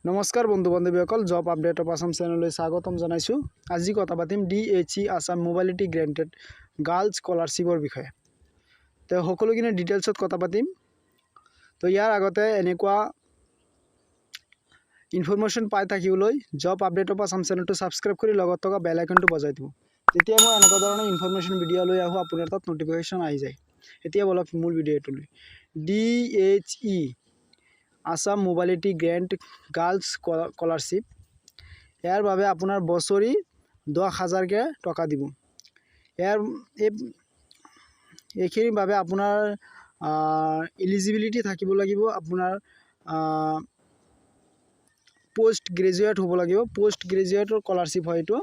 নমস্কাৰ বন্ধু বান্ধৱীসকল, job update of Assam চেনেললৈ স্বাগতম জনাইছোঁ। আজি কথা পাতিম DHE Assam mobility granted girls স্কলাৰশ্বিপৰ বিষয়ে। তো সকলোখিনি ডিটেইলছত কথা পাতিম। তো ইয়াৰ আগতে এনেকুৱা ইনফৰমেশ্যন পাই থাকিবলৈ জব আপডেট অফ আছাম চেনেলটো ছাবস্ক্ৰাইব কৰি লগত থকা বেল আইকনটো বজাই দিব। তেতিয়া মই এনেকুৱা ধৰণৰ ইনফৰমেশ্যন ভিডিঅ' লৈ আহোঁ, আপোনাৰ তাত ন'টিফিকেশ্যন আহি যায়। এতিয়া বলক মূল ভিডিঅ'টোলৈ। DHE Assam mobility grant girls scholarship, ইয়াৰ বাবে আপোনাৰ বছৰি 10,000কৈ টকা দিব। ইয়াৰ এইখিনিৰ বাবে আপোনাৰ ইলিজিবিলিটি থাকিব লাগিব, আপোনাৰ পষ্ট গ্ৰেজুৱেট হ'ব লাগিব। পষ্ট গ্ৰেজুৱেটৰ স্কলাৰশ্বিপ হয় এইটো।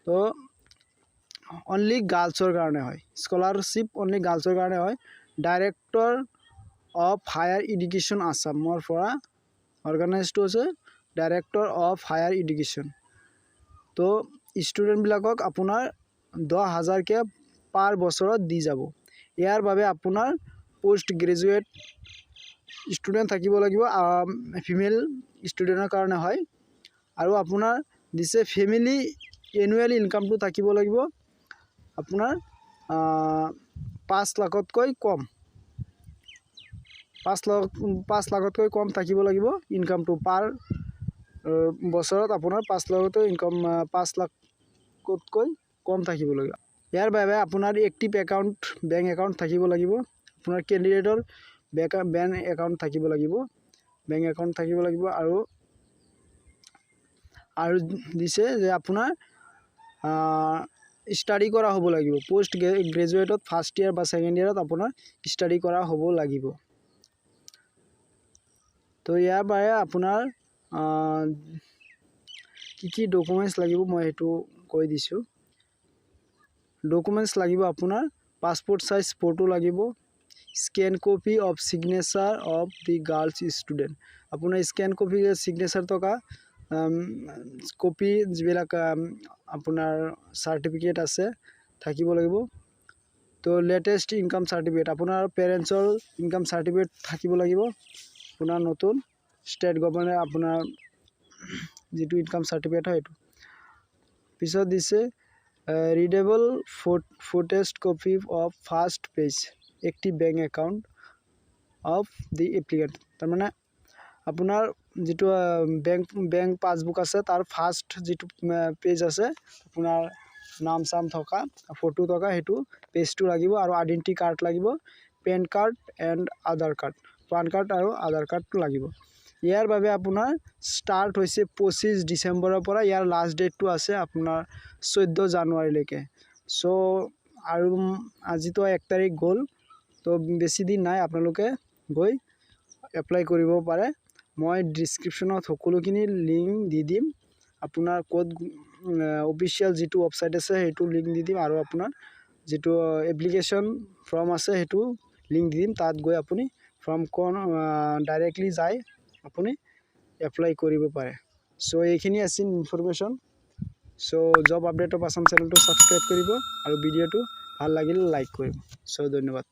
তো অনলি গাৰ্লছৰ কাৰণে হয় স্কলাৰশ্বিপ, অনলি গাৰ্লছৰ কাৰণে হয়। ডাইৰেক্টৰ অফ হায়াৰ এডুকেশ্যন আছামৰ পৰা অৰ্গেনাইজটো হৈছে ডাইৰেক্টৰ অফ হায়াৰ এডুকেশ্যন। তো ষ্টুডেণ্টবিলাকক আপোনাৰ 10,000কৈ পাৰ বছৰত দি যাব। ইয়াৰ বাবে আপোনাৰ পষ্ট গ্ৰেজুৱেট ষ্টুডেণ্ট থাকিব লাগিব, ফিমেল ষ্টুডেণ্টৰ কাৰণে হয়। আৰু আপোনাৰ দিছে ফেমিলি এনুৱেল ইনকামটো থাকিব লাগিব আপোনাৰ 5 লাখতকৈ কম, 5 লাখ, 5 লাখতকৈ কম থাকিব লাগিব ইনকামটো। পাৰ বছৰত আপোনাৰ 5 লাখতকৈ ইনকাম 5 লাখতকৈ কম থাকিব লাগিব। ইয়াৰ বাবে আপোনাৰ এক্টিভ একাউণ্ট, বেংক একাউণ্ট থাকিব লাগিব। আপোনাৰ কেণ্ডিডেটৰ বেংক একাউণ্ট থাকিব লাগিব, বেংক একাউণ্ট থাকিব লাগিব। আৰু দিছে যে আপোনাৰ ষ্টাডি কৰা হ'ব লাগিব, পষ্ট গ্ৰেজুৱেটত ফাৰ্ষ্ট ইয়েৰ বা ছেকেণ্ড ইয়েৰত আপোনাৰ ষ্টাডি কৰা হ'ব লাগিব। তো ইয়াৰ বাবে আপোনাৰ কি কি ডকুমেণ্টছ লাগিব, মই সেইটো কৈ দিছোঁ। ডকুমেণ্টছ লাগিব আপোনাৰ পাছপৰ্ট চাইজ ফটো লাগিব, scan copy of signature of the girls student, আপোনাৰ স্কেন কপি ছিগনেচাৰ থকা কপি, যিবিলাক আপোনাৰ চাৰ্টিফিকেট আছে থাকিব লাগিব। তো লেটেষ্ট ইনকাম চাৰ্টিফিকেট, আপোনাৰ পেৰেণ্টছৰ ইনকাম চাৰ্টিফিকেট থাকিব লাগিব। আপোনাৰ নতুন ষ্টেট গভৰ্ণমেণ্টে আপোনাৰ যিটো ইনকাম চাৰ্টিফিকেট হয় সেইটো। পিছত দিছে readable photostat copy of first page active bank account of the applicant। তাৰমানে আপোনাৰ যিটো বেংক পাছবুক আছে, তাৰ ফাৰ্ষ্ট যিটো পেজ আছে, আপোনাৰ নাম চাম থকা, ফটো থকা, সেইটো পেজটো লাগিব। আৰু আইডেণ্টি কাৰ্ড লাগিব, PAN card and Aadhaar card, PAN card আৰু আধাৰ কাৰ্ডটো লাগিব। ইয়াৰ বাবে আপোনাৰ ষ্টাৰ্ট হৈছে 25 ডিচেম্বৰৰ পৰা, ইয়াৰ লাষ্ট ডেটটো আছে আপোনাৰ 14 জানুৱাৰীলৈকে। চ' আৰু আজিতো 1 তাৰিখ গ'ল, তো বেছি দিন নাই, আপোনালোকে গৈ এপ্লাই কৰিব পাৰে। মই ডিছক্ৰিপশ্যনত সকলোখিনি লিংক দি দিম। আপোনাৰ ক'ত অফিচিয়েল যিটো ৱেবছাইট আছে, সেইটো লিংক দি দিম আৰু আপোনাৰ যিটো এপ্লিকেশ্যন ফৰ্ম আছে, সেইটো লিংক দি দিম। তাত গৈ আপুনি ফৰ্মখন ডাইৰেক্টলি যাই আপুনি এপ্লাই কৰিব পাৰে। চ' এইখিনি আছিল information. So' job update of Assam চেনেলটো ছাবস্ক্ৰাইব কৰিব আৰু ভিডিঅ'টো ভাল লাগিলে লাইক কৰিব। চ' ধন্যবাদ।